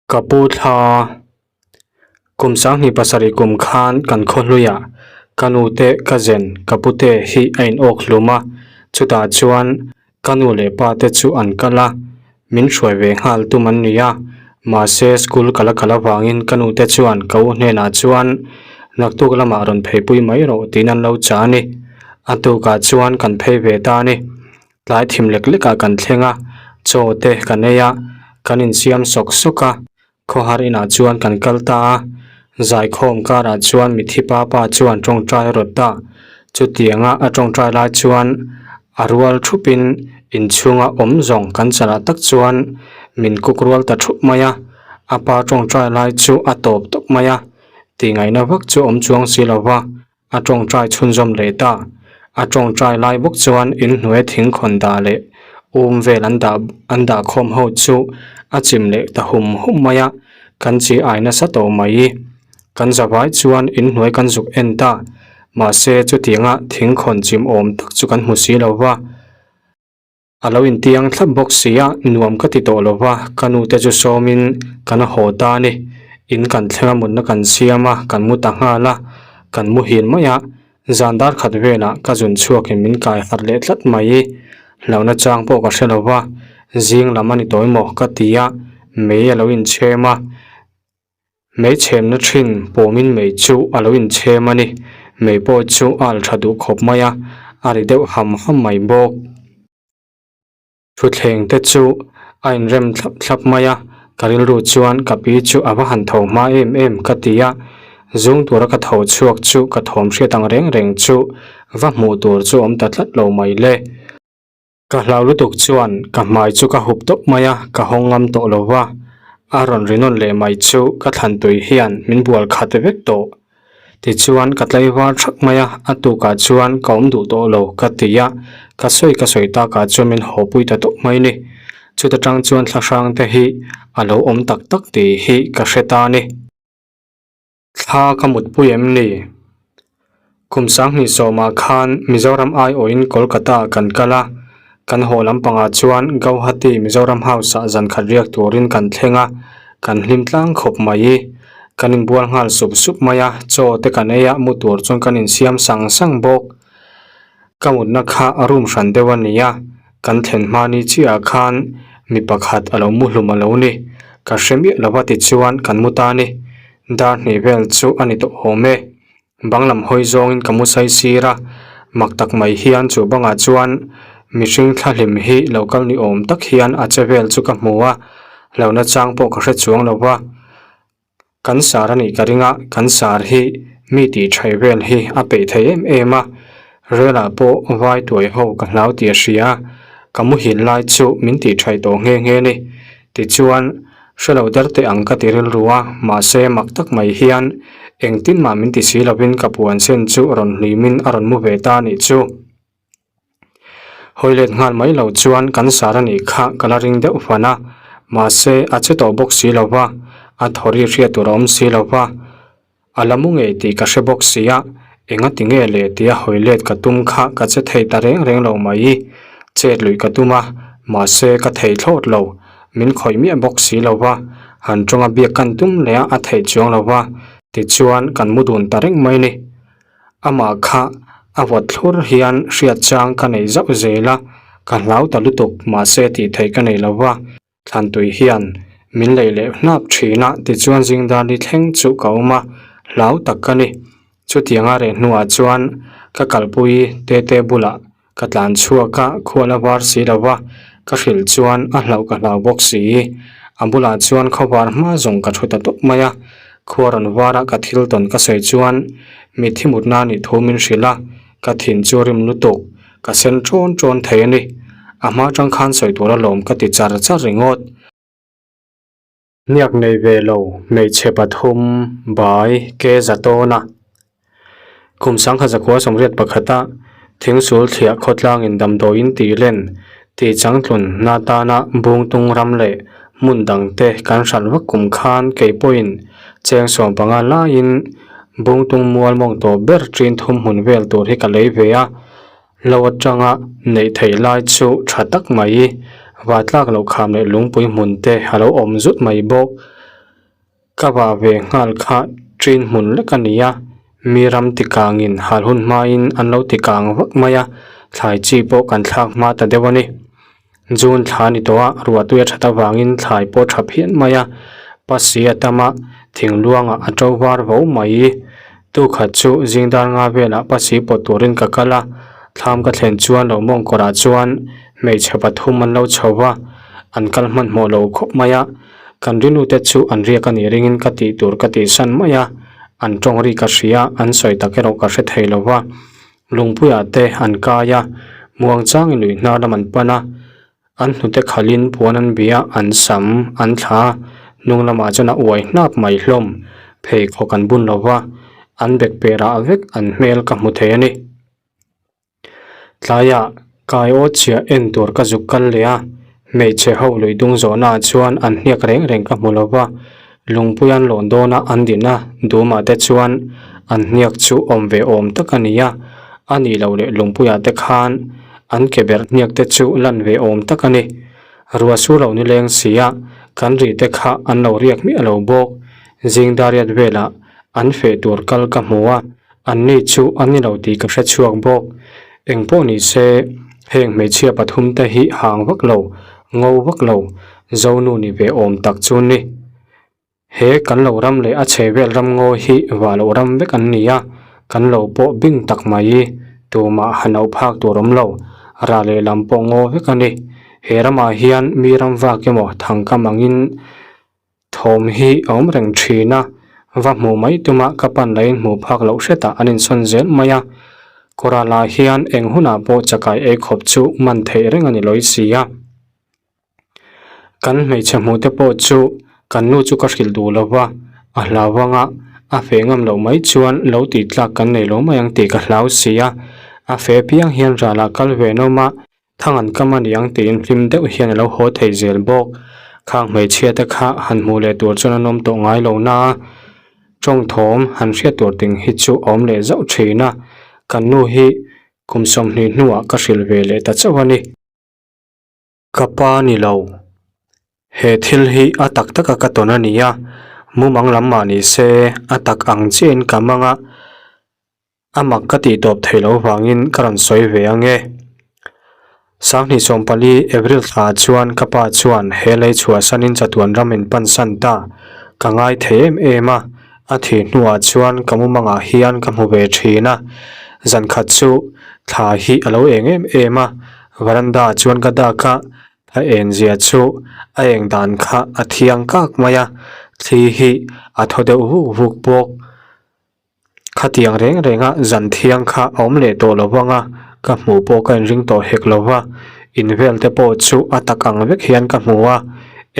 Ka pu thla, kum sanghnih pasarih kum khan kan khaw hluiah ka nu te ka zen ka pu te hi a in awk hlum a, chutah chuan ka nu leh pa te chu an kal a, min hruai ve nghal tum an ni a, mahse school ka la kal avangin ka nu te chuan ka u hnenah chuan naktuk lamah rawn pheipui mai rawh tiin an lo chah a ni. A tukah chuan kan phei ve ta a ni. Tlai thim lek lekah kan thleng a, chaw te kan ei a, kan insiam sawk sawk a, khawhar inah chuan kan kal ta a, zaikhawm karah chuan mithi pa pa chuan tawngtai a rawt ta, chutianga a tawngtai lai chuan a rual thupin inchhunga awm zawng kan chalah tak chuan min kuk rual ta thup mai a, a pa tawngtai lai chu a tawp tawp mai a, tihngaihna vak chu awm chuang si lo va. A tawngtai chhunzawm leh ta. A tawngtai lai bawk chuan inhnuai thingkhawn dah leh um vel an dah an dah khawm ho chu a chim leh ta hum hum mai a, kan chi ai nasa tawh mai. Kan zavai chuan inhnuai kan zuk en ta. Mahse chutianga thingkhawn chim awm tak chu kan hmu si lo va. A lo intiang thlap bawk si a, nuam ka ti tawh lo va, ka nu te chu sawmin kan haw ta a ni. In kan thleng a mutna kan siam a, kan mu ta nghal a, kan muhil mai a, zan dar khat velah ka zun chhuakin min kai harh leh tlat mai. Hlauhna chang pawh ka hre lo va, zing lam a ni tawh emaw ka ti a, mei a lo inchhem a. Mei chhemna thin pawmin mei chu a lo inchhem a ni. Mei pawh chu a al tha duh khawp mai a, a ri deuh ham ham mai bawk. Thutthleng te chu a inrem thlap thlap mai a, ka rilru chuan ka pi chu a va han tho hma em em ka ti a. Zung tura ka tho chhuak chu ka thawm hriat ang reng reng chu va hmuh tur chu awm ta tlat lo mai le. Ka hlau lutuk chuan ka hmai chu ka hup tawp mai a, ka hawng ngam tawh lo va, a rawn ri nawn leh mai chu ka thlan tui hian min bual khat vek tawh. Tichuan ka tlaivar thak mai a, a tukah chuan ka awm duh tawh lo ka ti a, ka sawi ka sawi takah chuan min haw pui ta tawp mai ni. Chuta tang chuan thlahrang te hi a lo awm tak tak tih hi ka hre ta a ni. Thla ka mutpui em ni? Kum sanghnih sawmah khan Mizoram aiawhin Kolkata kan kal a, kan haw lampangah chuan Gauhati Mizoram House-ah zan khat riak turin kan thleng a, kan hlim tlang khawp mai. Kan inbual nghal sup sup mai a, chaw te kan ei a, mu tur chuan kan insiam sang sang bawk. Ka mutna kha a room hran deuh a ni a, kan thlen hma ni chiahah khan mi pakhat a lo mu hlum a lo ni. Ka hre miah lo va tichuan kan mu ta a ni. Dar hnih vel chu a ni tawh awm e. Bang lam hawi zawngin ka mu sai sir a, mak tak mai hian chu bangah chuan mihring thlahlim hi lo kal ni awm tak hian a che vel chu ka hmu a, hlauhna chang pawh ka hre chuang lo va. Kan sar a nih ka ring a, kan sar hi mi tih thaih vel hi a peih thei em em a, relah pawh vai tuai ho ka hlau tih a hria a, ka muhil lai chu min tih thaih tawh nghe nghe ni. Tichuan, hrelo der teh ang ka ti rilru a, mahse mak tak mai hian engtin mah min ti si lovin ka puan sen chu rawn hlimin a rawn mu ve ta a nih chu. Hawi let nghal mai lo chuan kan sar a nih kha ka la ring deuh fan a, mahse a che tawh bawk si lo va, a thaw ri hriat tur a awm si lo va, a la mu ngei tih ka hre bawk si a, enga ti nge le tia hawi let ka tum kha ka che thei ta reng reng lo mai, chet luih ka tum a, mahse ka thei thlawt lo, min khawih miah bawk si lo va, han tawnga biak kan tum leh a a theih chuang lo va, tichuan kan mu dun ta reng mai ni. Amah kha a vawt thlur hian hriat chang ka nei zauh zel a, ka hlau ta lutuk mahse tih theih ka nei lo va, Thlantui hian min lei leh hnap thin a tichuan zingdar ni thleng chu ka awm a, hlau tak ka ni. Chutianga reh hnuah chuan ka kalpui tete bulah Ka tlan chhuak a, khual a var si lo va, ka hrilh chuan a hlauh ka hlau bawk si. A bulah chuan khawvar hma zawng ka thu ta tawp mai a, khua rawn vara ka thil tawn ka sawi chuan mitthi mutna nih thu min hrilh a, ka thin chu rim lutuk, ka sen ṭawn ṭawn thei a ni. A hma ṭang khan sawi tur alawm ka ti char char ringawt. Hniak nei ve lo hmeichhe pathum bai ke za tawn a. Kum sangha zakua sawmriat pakhata thingsul thliah khawtlangin damdawiin tih len tih changtlun na tana bungtung ram leh hmun dangte kan hralh vak kum khan kei pawhin cheng sawm panga laiin bungtung mual mawng tawp ber ṭin thum hmun vel tur hi ka lei ve a. Lo atanga neih theih lai chu tha tak mai, va tlak loh kham leh lungpui hmun te a lo awm zut mai bawk. Ka vah ve nghal kha ṭin hmun lek a ni a, mi ram tikangin hal hun hmain an lo tikang vak mai a, thlai chi pawh kan thlak hma ta deuh a ni. June thla a ni tawh a, ruahtui a that avangin thlai pawh a tha phian mai a, pasi a tam a, thingluangah a to var vo mai. Tukhat chu zing dar nga velah pasi pawt turin ka kal a, thlam ka thlen chuan lo mawngkawrah chuan hmeichhe pathum an lo chho va, an kal hmanhmawh lo khawp mai a. Kan rinute chu an riak a nih ringin ka tih tur ka tihsan mai a, an tawng ri ka hria, an sawi tak erawh ka hre thei lo va. Lungpuiah te an kai a, muangchangin lui hnar lam an pan a, an hnute khalhin puan an bia, an sam an thla a, hnung lamah chuan a uai hnap mai hlawm, pheikhawk an bun lo va, an bek perah vek an hmel ka hmu thei a ni. Tlaiah kai aw chiah en tur ka zuk kal leh a, hmeichhe ho lui dung zawhnaah chuan an hniak reng reng ka hmu lo va, lungpui an lawn dawna an din a, dumah te chuan an hniak chu awm ve awm tak a ni a, a nih loh leh lungpuiah te khan an ke berh hniak te chu lan ve awm tak a ni. Ruah su lo ni leng si a, kan ri te kha an lo riak miah lo bawk. Zing dariat velah an feh tur kal ka hmu a, An ni chu an ni lo tih ka hre chhuak bawk. Eng pawh ni se, heng hmeichhia pathum te hi hang vak lo, ngo vak lo, Zonu ni ve awm tak chu ni. He kan lo ram leh a chhe vel ram ngaw hi vah loh ram vek an ni a, kan lo pawh bing tak mai, tumah han auh phak tur awm lo, rah leh lam pawh ngaw vek a ni. He ramah hian mi ram vak emaw thangkam angin Thawm hi a awm reng thin a, va hmuh mai tuma ka pan lahin hmuh phak loh hretah an insawn zel mai a. Kawrah hian eng hunah pawh chakai ei khawp chu man theih reng a ni lawi si a. Kan hmeichhe hmuh te pawh chu kan nu chu ka hrilh duh lo va, a hlau anga a feh ngam loh mai chuan lo tih tlak kan nei lo mai ang tih ka hlau si a. A feh piang hian ralah kal ve nawm a, Thang an kam a niang tiin hlim deuh hian a lo haw thei zel bawk. Khang hmeichhia te kha han hmuh leh tur chuan an awm tawh ngai lo na a, tawng thawm han hriat tur ting hi chu a awm leh zauh thin a, kan nu hi kum 20 hnuah ka hrilh ve leh ta chauh a ni. Ka pa ni lo. He thil hi a tak taka ka tawn a ni a, mumang lam mah ni se a tak ang chiahin ka mang a, A mak ka tih tawp theih loh vangin ka rawn sawi ve ang e. 2014 April thla chuan ka pa chuan he lei chhuahsanin chatuan ram in pansan ta ka ngai thei em em a, a thih hnuah chuan ka mumangah hian ka hmu ve thin a. Zan khat chu thla hi a lo eng em em a, veranda ah chuan ka dak a, a eng zia chu a eng dan kha a thiang kak mai a, thli hi a thaw deuh vuk vuk bawk. Khatiang reng renga zan thiang kha a awm leh tawh lo vang a, ka hmuh pawh ka inring tawh hek lo va, in vel te pawh chu a tak ang vek hian ka hmu a,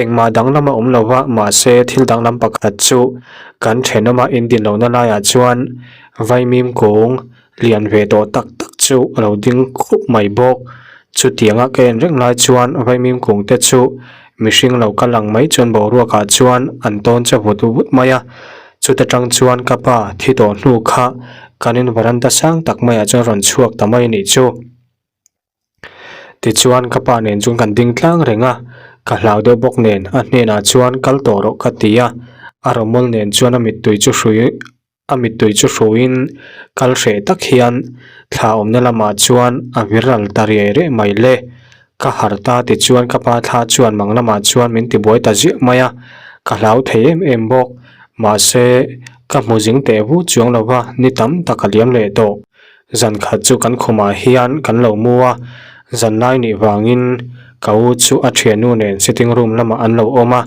engmah danglam a awm lo va, mahse thil danglam pakhat chu kan thenawma indin lohna laiah chuan vaimim kung lian ve tawh tak tak chu a lo ding khup mai bawk. Chutianga ka en reng lai chuan vaimim kung te chu mihring lo kal ang mai chuan boruakah chuan an tawn che vut vut mai a. Chuta tang chuan ka pa thi tawh hnu kha kan in varanda sang tak maiah chuan rawn chhuak ta mai anih chu. Tichuan ka pa nen chuan kan ding tlang reng a, ka hlau deuh bawk nen a hnenah chuan kal tawh rawh ka ti a, a rawmawl nen chuan a mittui chu hrui A mittui chu hruin kal hreh tak hian thla awmna lamah chuan a vir ral ta riai riai mai le. Ka harh ta tichuan ka pa thla chuan mang lamah chuan min tibuai ta ziah mai a, ka hlau thei em em bawk. Mahse, ka hmu zing teh vu chuang lo va, ni tam tak a liam leh tawh. Zan khat chu kan khumah hian kan lo mu a, zan lai nih vangin ka u chu a thiannu nen sitting room lamah an lo awm a,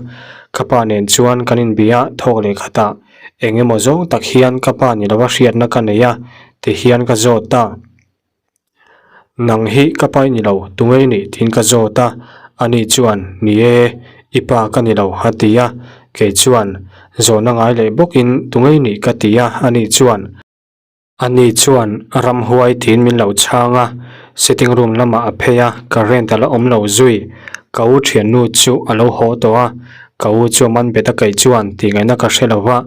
ka pa nen chuan kan inbia thawk leh khatah Eng emaw zawng tak hian ka pa ni lova hriatna ka nei a, ti hian ka zawt a. Nang hi ka pa i ni lo, tunge i nih? tiin ka zawt a. Ani chuan, Ni e, i pa ka ni lo, a ti a. Kei chuan, Zawhna ngai leh bawkin tunge i nih? ka ti a. Ani chuan. Ani chuan ramhuai tiin min lo chhang a, sitting room lamah a phei a, current a la awm lo zui. Ka u thiannu chu a lo haw tawh a, ka u chu a man bet a kaih chuan tih ngaihna ka hre lo va,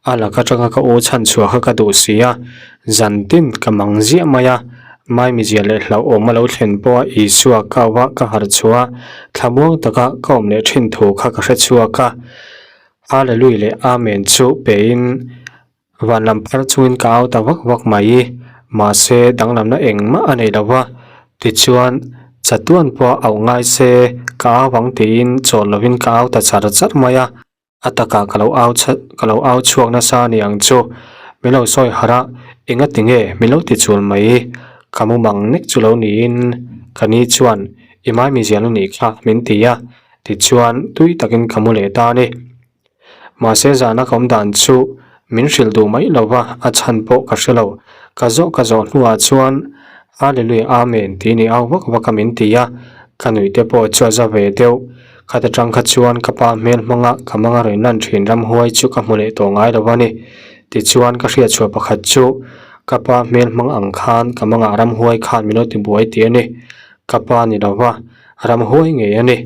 a lak atanga ka u chhan chhuah kha ka duh si a, zan tin ka mang ziah mai a, maimizia leh hlauhawm a lo thlen pawh a Isua kau a ka harh chhuah a, thlamuang taka ka awm leh thin thu kha ka hre chhuak a. Hallelui leh Amen chu pein van lam phar chungin ka au ta vak vak mai. Mahse danglamna engmah a nei lo va, tichuan chatuan pawh a auh ngai se ka au ang tiin chawl lovin ka au ta char char mai a. A takah ka lo au ka lo au chhuak nasa a ni ang chu. Min lo sawi harh a, enga ti nge min lo ti chul mai? Ka mumang nek chu lo niin ka ni chuan i maimi zial a nih kha min ti a, tichuan tui takin ka mu leh ta a ni. Mahse zana ka awm dan chu min hrilh duh mai lo va, a chhan pawh ka hre lo. Ka zawh ka zawh hnuah chuan Hallelujah Amen tih ni au vak vak a min ti a, ka nuih te pawh chu a za ve deuh. Khat atang kha chuan ka pa hmel hmanga ka manga rawn lan thin ramhuai chu ka hmu leh tawh ngai lo a ni. Tichuan ka hriatchhuah pakhat chu ka pa hmel hmang ang khan ka mangah ramhuai khan min lo ti buai tih a ni. Ka pa ni lo va, ramhuai ngei a ni.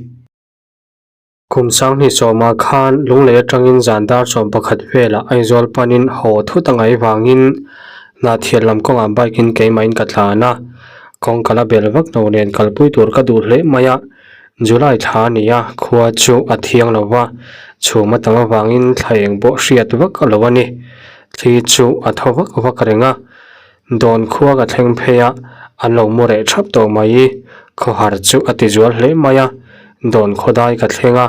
Kum sanghnih sawmah khan Lunglei atangin zan dar 11 velah Aizawl panin haw thut a ngaih vangin Hnahthial lam kawngah bike in keimahin ka tlan a, kawng ka la bel vak lo nen kalpui tur ka duh hle mai a, July thla a ni a, khua chu a thiang lo va, chhum a tam avangin thla eng pawh hriat vak a lo a ni. Thli chu a thaw vak vak reng a, Dawn khua ka thleng phei a, an lo mu reh thap tawh mai. Khawhar chu a ti zual hle mai a, dawn khaw dai ka thleng a,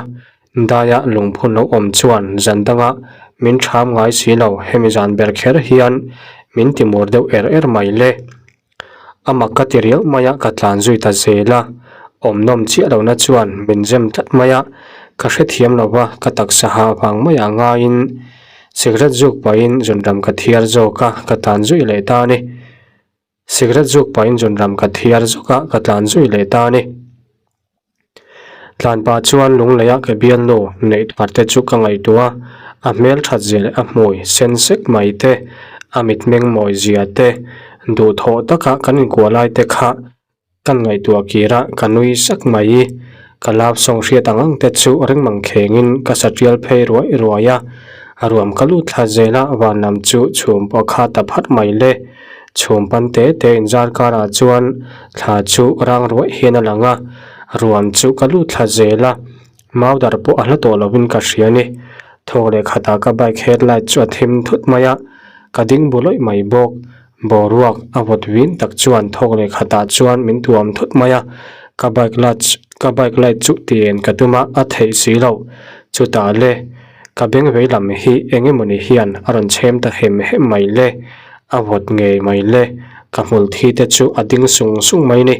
daia lungphun lo awm chuan zan danga min ṭham ngai si lo, hemi zan ber kher hian min ti mur deuh er er mai le. A mak ka ti riau mai a, ka tlan zui ta zel a, awm nawm chiah lohna chuan min zem tlat mai a, ka hrethiam lo va, ka taksa hah vang maiah ngaiin Cigarette zuk pahin zunram ka thiar zawk a, ka tlan zui leh ta a ni. Cigarette zuk pahin zunram ka thiar zawk a, ka tlan zui leh ta a ni. Tlan pah chuan lungleia ka bialnu neih thar te chu ka ngaihtuah a, a hmel that zia leh a hmui sen sek mai te, a mitmeng mawi zia te, duhthawh taka kan inkuah lai te kha Kan ngaihtuah kir a, ka nui sak mai. Ka love song hriat ang ang te chu ring mang khengin ka sa tial phei ruai ruai a. A ruam ka lut thla zel a, van lam chu chhum pawh kha ta phat mai le. Chhum pan te te inzar karah chuan thla chu rang ruai hian a lang a, ruam chu ka lut thla zel a. Mau dar pawh a hla tawh lovin ka hria a ni. Thawk leh khatah ka bike headlight chu a thim thut mai a, ka ding bu lawih mai bawk. Boruak a vawt vin tak chuan thawk leh khatah chuan min tuam thut mai a, ka bike light ka bike light chu tien ka tum a, a theih si loh. Chutah le, ka beng vei lam hi eng emawni hian a rawn chhem ta hem hem mai le, a vawt ngei mai le, ka hmul thi te chu a ding sung sung mai ni.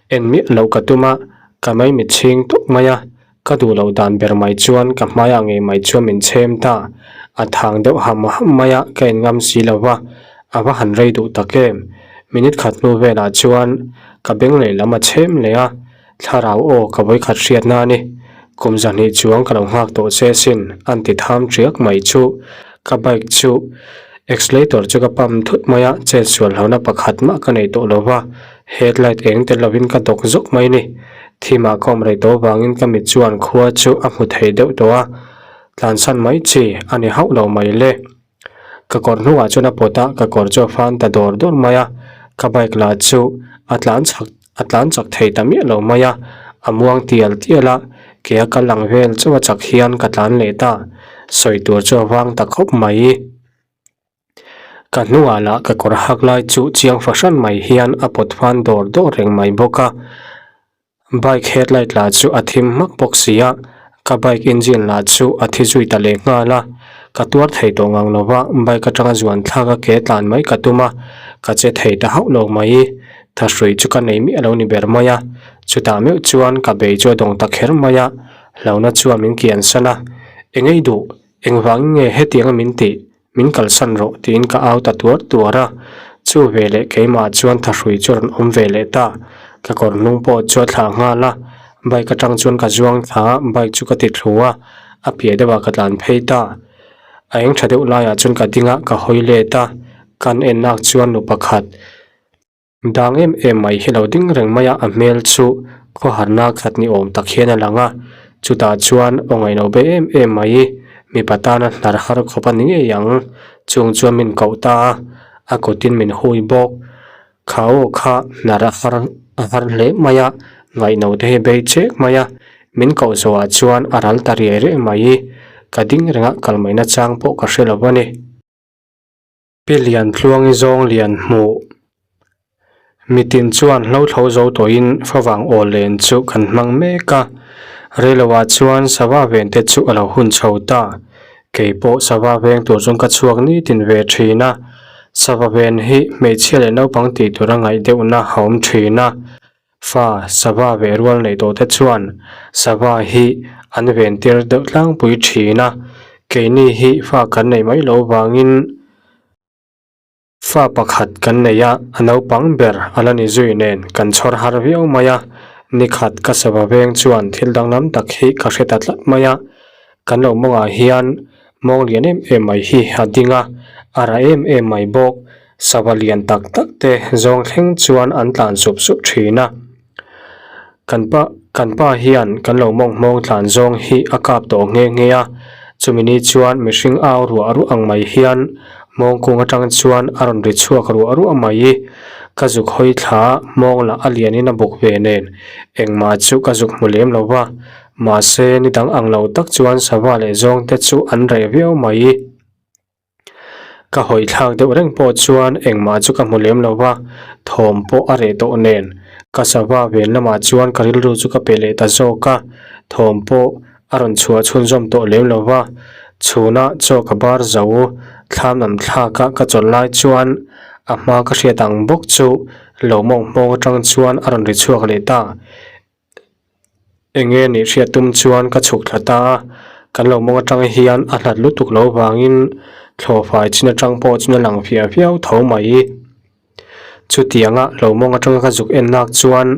En miah loh ka tum a, ka maimit chhing tawp mai a, ka duh loh dan ber mai chuan ka hmaiah ngei mai chuan min chhem ta, a thang deuh ham ham mai a, ka en ngam si lo va, a va han rei duh tak em. Minute khat hnu velah chuan ka beng lehlam a chhem leh a, thlarau aw ka vawikhat hriatna a ni. Kum zahnih chuang ka lo nghak tawh che sin, an ti tham ṭiak mai chu ka bike chu Accelerator chu ka pump thut mai a, chet sual hlauhna pakhat mah ka nei tawh lo va, headlight eng tel lovin ka dawk zawk mai a ni. Thimah ka awm rei tawh avangin ka mit chuan khua chu a hmu thei deuh tawh a, tlansan mai chi a ni hauh lo mai le. Ka kawr hnungah chuan a pawt a, ka kawr chu a fan ta dawr dawr mai a, ka bike lah chu a tlan chak a tlan chak thei ta miah lo mai a, a muang tial tial a, ke a kal ang vel chauh a chak hian ka tlan leh ta, sawi tur chu a vang ta khawp mai. Ka hnungah lah ka kawr hak lai chu chiang fahran mai hian a pawt fan dawr dawr reng mai bawk a, bike headlight lah chu a thim hmak bawk si a, ka bike engine lah chu a thi zui ta leh nghal a, ka tuar thei tawh ngang lo va, bike atanga zuan thlak a ke tlan mai ka tum a, ka che thei ta hauh lo mai. Thahrui chu ka nei miah lo ni ber mai a, chutah meuh chuan ka bei chu a dawng ta kher mai a, hlauhna chuan min kian san a, Engei duh, engvangin nge hetianga min tih, min kalsan rawh tiin ka au ta tuar tuar a, chu veleh keimah chuan thahrui chu a rawn awm ve leh ta, ka kawr hnung pawh chu a thlah nghal a, bike atang chuan ka zuang thla a, bike chu ka ti thlu a, a piah deuhah ka tlan phei ta. A eng tha deuh laiah chuan ka ding a, ka hawi let a, kan en nak chuan nu pakhat, Dang em em mai hi lo ding reng mai a, a hmel chu khawharna khat ni awm tak hian a lang a, chutah chuan aw ngaihno be em em mai mipa tana hnar har khawp a ni ngei ang, chung chuan min koh ta a, a kutin min hui bawk, kha aw kha hnar a har a har hle mai a, ngaihno te hi bei chek mai a. Min koh zawhah chuan a ral ta riai riai mai. Ka ding reng a, kal mai nachang pawh ka hre lo a ni. Pi Lian Tluangi zawng lian hmuh. Mitin chuan hlothlo zo tawhin favang aw len chu kan hmang mek a. Reiloah chuan sava ven te chu a lo hun chho ta. Kei pawh sava veng tur chuan ka chhuak nitin ve thin a. Sava ven hi hmeichhia leh naupang tih tur a ngaih deuhna a awm thin a. Fa sava ve rual neih tawh te chuan sava hi an ven tir deuh tlangpui thin a, keini hi fa kan neih mai loh vangin fa pakhat kan nei a, a naupang ber a la ni zui nen kan chhawr har viau mai a, nikhat ka sava veng chuan thil danglam tak hi ka hre ta tlat mai a, kan lo mawngah hian mawng lian em em mai hi a ding a, a rah em em mai bawk. Sava lian tak tak te zawng thleng chuan an tlan sup sup thin a. Kan pa kan pa hian kan lo mawng hmawng tlan zawng hi a kap tawh nghe nghe a. Chumi ni chuan mihring au ruah ruah ang mai hian mawng kung atang chuan a rawn ri chhuak ruah ruah mai. Ka zuk hawi thla mawng lah a lianin a buk ve nen engmah chu ka zuk hmu lem lo va. Mahse ni dang ang lo tak chuan sava leh zawng te chu an reh viau mai. Ka hawi thlak deuh reng pawh chuan engmah chu ka hmu lem lo va, thawm pawh a reh tawh nen. Ka sava ven lamah chuan ka rilru chu ka pe leh ta zawk a, thawm pawh a rawn chhuah chhunzawm tawh lem lo va. Chhuna chaw ka bar zo thlam lam thlaka ka chawlh lai chuan a hma ka hriat ang bawk chu lo mawng hmawng atang chuan a rawn ri chhuak leh ta. Eng nge nih hriat tum chuan ka chhuk thla ta a, kan lo mawng atang hian a hlat lutuk lo vangin thlawhfai chin atang pawh chuan a lang fiah viau tho mai. Chutianga lo mawng atanga ka zuk en lak chuan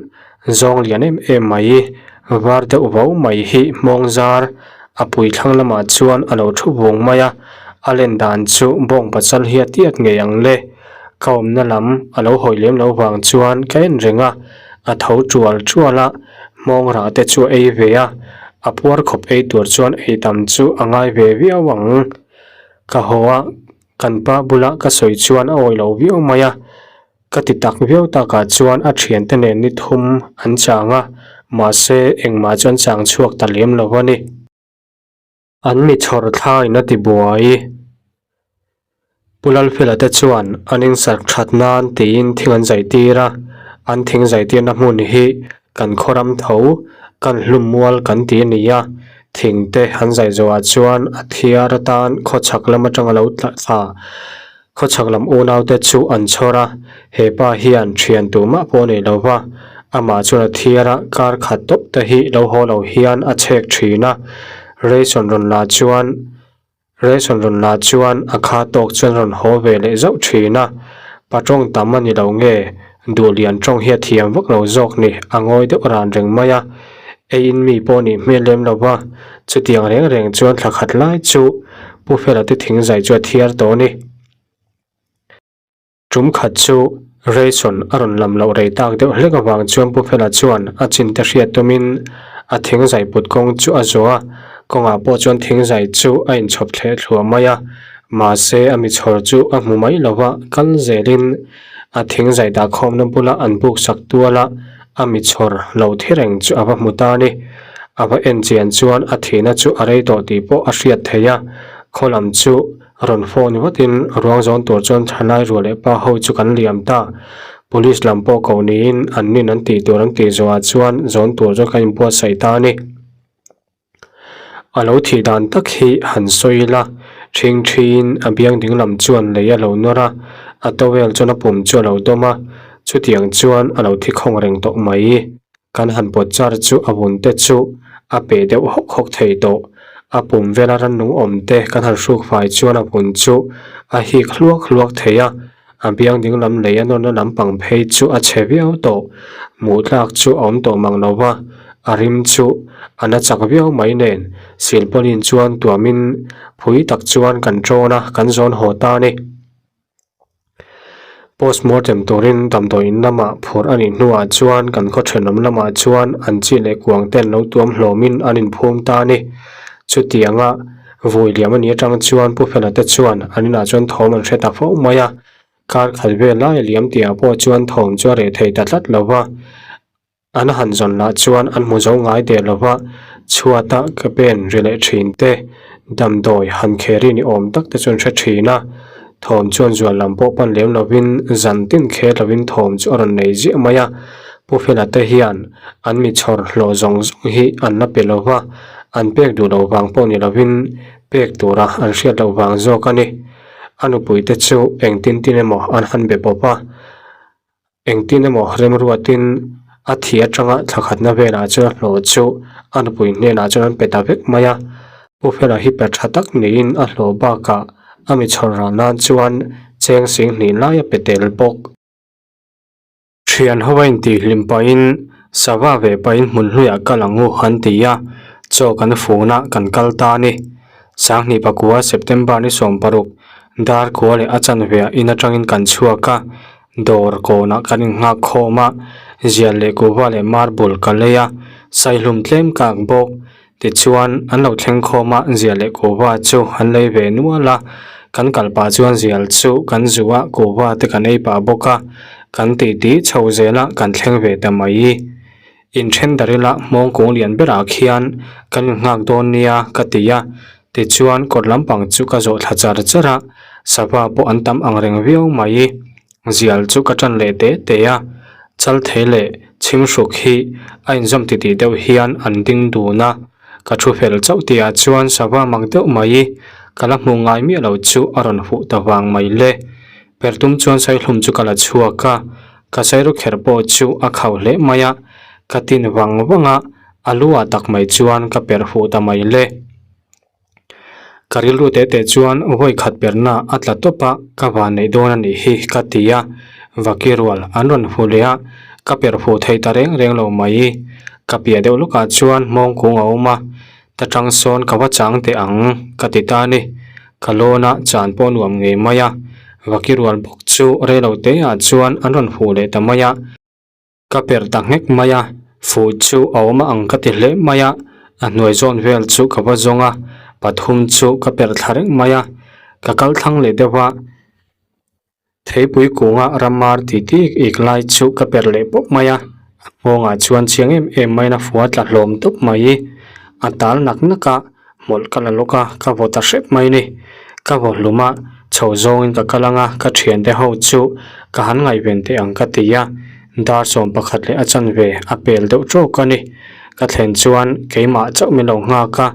zawng lian em em mai, var deuh vo mai hi hmawng zar a pui thlang lamah chuan a lo thu vung mai a, a len dan chu bawng pachal hi a tiat ngei ang le. Ka awmna lam a lo hawi lem lo vang chuan ka en reng a, a tho tual tual a, hmawng rah te chu a ei ve a, a puar khawp ei tur chuan ei tam chu a ngai ve viau ang. Ka haw a, kan pa bula ka sawi chuan a awi lo viau mai a, ka ti tak viau takah chuan a thiante nen ni thum an chang a, mahse engmah chu an chang chhuak ta lem lo a ni. An mi chhawr thlaiin a ti buai. Pu Lalfela te chuan an insarh that nan tiin thing an zai tir a, an thing zai tirna hmun hi kan khawram tho, kan hlum mual kan ti a ni a, thing te an zai zawhah chuan a thiar atan khawchhak lam atanga lo tla thla Khawchhak lam unaute chu an chhawr a, he pa hian thian tumah pawh nei lo va, amah chuan a thiar a, kar khat tawp te hi lo haw lo hian a chhek thin a, ration rawn la chuan ration rawn la chuan a kha tawk chuan rawn haw ve leh zauh thin a, pa tawng tam a ni lo nge, duh lian tawng hi a thiam vak lo zawk ni, a ngawi deuh ran reng mai a, eiin mi pawh nih hmel lem lo va, chutiang reng reng chuan thla khat lai chu Pu Fela te thing zai chu a thiar tawh a ni. Tum khat chu Rayson a rawn lam loh rei tak deuh hlek avang chuan Pu Fela chuan a chin te hriat tumin a thing zai put kawng chu a zawh a, kawngah pawh chuan thing zai chu a inchhawp thleh thluah mai a, mahse a mi chhawr chu a hmu mai lo va, kal zelin a thing zai dah khawmna bula an buk sak tual a, a mi chhawr lo thi reng chu a va hmu ta a ni. A va en chian chuan a thihna chu a rei tawh tih pawh a hriat theih a, khaw lam chu rawn phone vatin ruang zawn tur chuan thalai ruah leh pa ho chu kan liam ta. Police lam pawh ko niin an nin an tih tur an tih zawhah chuan zawn tur chu kan inbuatsaih ta a ni. A lo thih dan tak hi han sawi ila, ṭhing ṭhiin a biang dinglam chuan lei a lo nawr a, a towel chuan a pum chu a lo dawm a, chutiang chuan a lo thi khawng reng tawh mai. Kan han pawt char chu a vun te chu a peh deuh hawk hawk thei tawh. A pum vela rannung awm te kan han hruk fai chuan a vun chu a hik hluak hluak thei a, A biang dinglam lei a nawrna lampang phei chu a chhe viau tawh. Hmuh tlak chu a awm tawh mang lo va, a rim chu a na chak viau mai nen silpawlin chuan tuamin phui tak chuan kan ṭawn a, kan zawn haw ta a ni. Postmortem turin damdawiin lamah phurh a nih hnuah chuan kan khaw ṭhenawm lamah chuan an chi leh kuang te an lo tuam hlawmin an inphum ta a ni. Chutianga Vui liam a nih atang chuan Pu Fela te chuan an inah chuan thawm an hre ta fo mai a, kar khat vel lai a liam tihah pawh chuan thawm chu a reh thei ta tlat lo va, an han zawn lah chuan an hmu zo ngai der lo va. Chhuata ka pen ri leh thin te, damdawi han kheri ni awm tak te chuan hre thin a, thawm chuan zual lam pawh pan lem lovin zan tin kher lovin thawm chu a rawn nei ziah mai a. Pu Fela te hian an mi chhawr hlawh zawng zawng hi an la pe lo va, an pek duh loh vang pawh ni lovin pek tura an hriat loh vang zawk a ni. A nupui te chu engtin tin emaw an han be pawp a. Engtin emaw remruatin a thi atanga thla khatna velah chuan hlawh chu a nupui hnenah chuan an pe ta vek mai a. Pu Fela hi pe tha tak niin a hlawh bakah a mi chhawr ral nan chuan cheng sing hnih lai a pe tel bawk. Thian ho a intihhlim pahin sava ve pahin hmun hluiah kal ang u an ti a, chaw kan fun a kan kal ta a ni. Sanghnih pakua September ni 16 dar kua leh a chanve ah in atangin kan chhuak a, Dawr kawnah kan innghak khawm a, zial leh kuhva leh marble ka lei a, saihlum tlem kak bawk. Tichuan, an lo thleng khawm a, zial leh kuhva chu an lei ve nual a. Kan kal pah chuan zial chu kan zu a, kuhva te kan ei pah bawk a. Kan titi chho zel a, kan thleng ve ta mai. Inthen dar ila hmawng kung lian berah khian kan innghak dawn nia ka ti a, tichuan kawt lampang chu ka zawh thla char char a, sava pawh an tam ang reng viau mai. Zial chu ka tan leh te te a, chal thei leh chhinghruk hi a inzawm titih deuh hian an ding dun a, ka thu fel chauh tihah chuan sava mak deuh mai ka la hmuh ngai miah lo chu a rawn huh ta vang mai le. Pertum chuan saihlum chu ka la chhuak a, ka sairu kher pawh chu a khauh hle mai a, ka tin vang vang a, a lu ah tak mai chuan ka perh fuh ta mai le. Ka rilru teh teh chuan vawi khat perhna a tla tawp a, ka van neih dawn a nih hi ka ti a, vaki rual an rawn hmu leh a, ka perh fuh thei ta reng reng lo mai. Ka piah deuh lawkah chuan hmawng kung a awm a, Ta tang sawn ka va chang teh ang ka ti ta a ni. Ka lawn a chan pawh nuam ngei mai a, vaki rual bawk chu reilo te ah chuan an rawn huh leh ta mai a. Ka perh ta nghek mai a, fuh chu a awm ang ka ti hle mai a, a hnuai zawn vel chu ka va zawng a, pathum chu ka perh thla reng mai a, ka kal thlang leh deuh a. Theipui kunga ramar ti tik ik lai chu ka perh leh pawp mai a, a nghawngah chuan chiang em em maiin a fua tla hlawm tawp mai. A tal nak nak a, hmawlh ka la lawk a, ka vaw ta hrep mai ni. Ka vaw hlum a, chho zawngin ka kal ang a, ka thiante ho chu ka han ngaihven teh ang ka ti a, dar 11 leh a chanve a pel deuh tawk a ni. Ka thlen chuan keimah chauh min lo nghak a,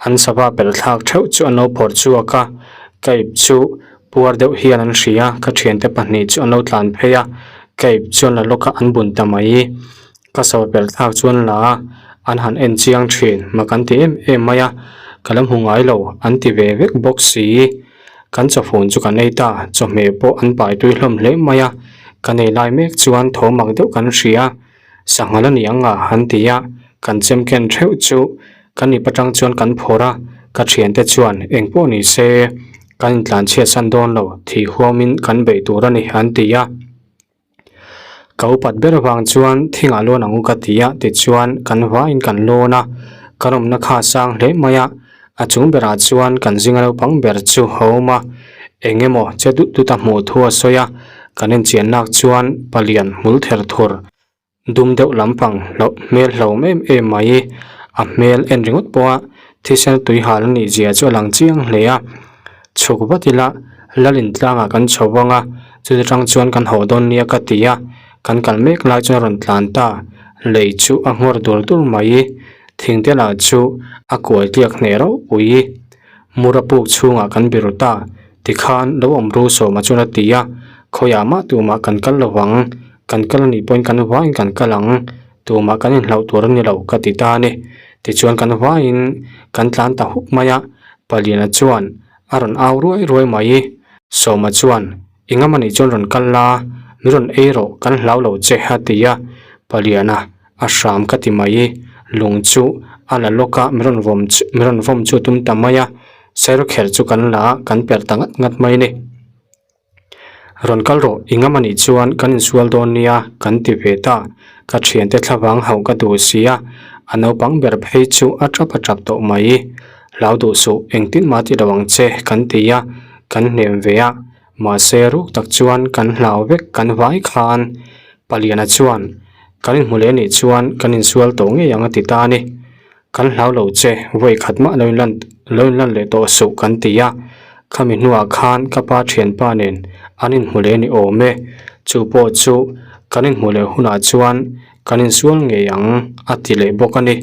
an sava pelh thlak theuh chu an lo phawrh chhuak a, ka ip chu Puar deuh hian an hria, ka thiante pahnih chu an lo tlan phei a, ka ip chuan la lawk a an bun ta mai. Ka sawi pelh thlak chuan la a, an han en chiang thin, mak an ti em em mai a, ka la hmu ngai lo, an ti ve vek bawk si. Kan chawfun chu kan ei ta, chawhmeh pawh an pai tui hlawm hle mai a, kan ei lai mek chuan tho mak deuh kan hria. Sanghal a ni ang a, an ti a, kan chem ken theuh chu kan ip atang chuan kan phawrh a, ka thiante chuan eng pawh ni se kan intlan chhiat san dawn lo thih huamin kan beih tur a ni an ti a. Ka upat ber avang chuan thingah lawn ang u ka ti a, tichuan kan vaiin kan lawn a, kan awmna kha a sang hle mai a, a chung berah chuan kan zinga naupang ber chu a awm a, eng emaw che dut dut a hmuh thu a sawi a, kan enchian lak chuan palian hmul ther thur dum deuh lampang hlauh hmel hlauhawm em em mai, a hmel en ringawt pawh a thisen tui hal a nih zia chu a lang chiang hle a, chhuk vat ila lalin tlangah kan chho vang a, chuti tang chuan kan haw dawn nia ka ti a, kan kal mek lai chuan a rawn tlan ta, lei chu a nghawr dur dur mai, thingte lah chu a kuai tliak hneh ropui. Mura puk chhungah kan biru ta, tikhan lo awm ru sawma chuan a ti a, khawiah mah tumah kan kal lo vang, kan kal anih pawhin kan vaiin kan kal ang, tumah kan inhlauh tur a ni lo ka ti ta a ni. Tichuan kan vaiin kan tlan ta hup mai a, Paliana chuan a rawn au ruai ruai mai. Sawma chuan, I ngam anih chuan rawn kal la, min rawn ei rawh, kan hlau lo che a ti a, Paliana A hram ka ti mai, lung chu a la lawk a, min rawn vawm chu min rawn vawm chu a tum ta mai a, sairawkherh chu kan la a, kan perh ta ngat ngat mai a ni. Rawn kal rawh, i ngam anih chuan kan insual dawn nia kan ti ve ta, ka thiante thlavang hauh ka duh si a, a naupang ber phei chu a tap a tap tawh mai. Hlau duh suh, engtin mah ti lo ang che kan ti a, kan hnem ve a, Mahse ruk tak chuan kan hlau vek kan vai khan Paliana chuan kan inhmu leh anih chuan kan insual tawh ngei ang a ti ta a ni. Kan hlau lo che, vawi khat mah lo inlan lo inlan leh tawh suh kan ti a. Khami hnuah khan ka pa thianpa nen an inhmu leh a ni awm e. Chu pawh chu kan inhmuh leh hunah chuan kan insual ngei ang a ti leh bawk a ni.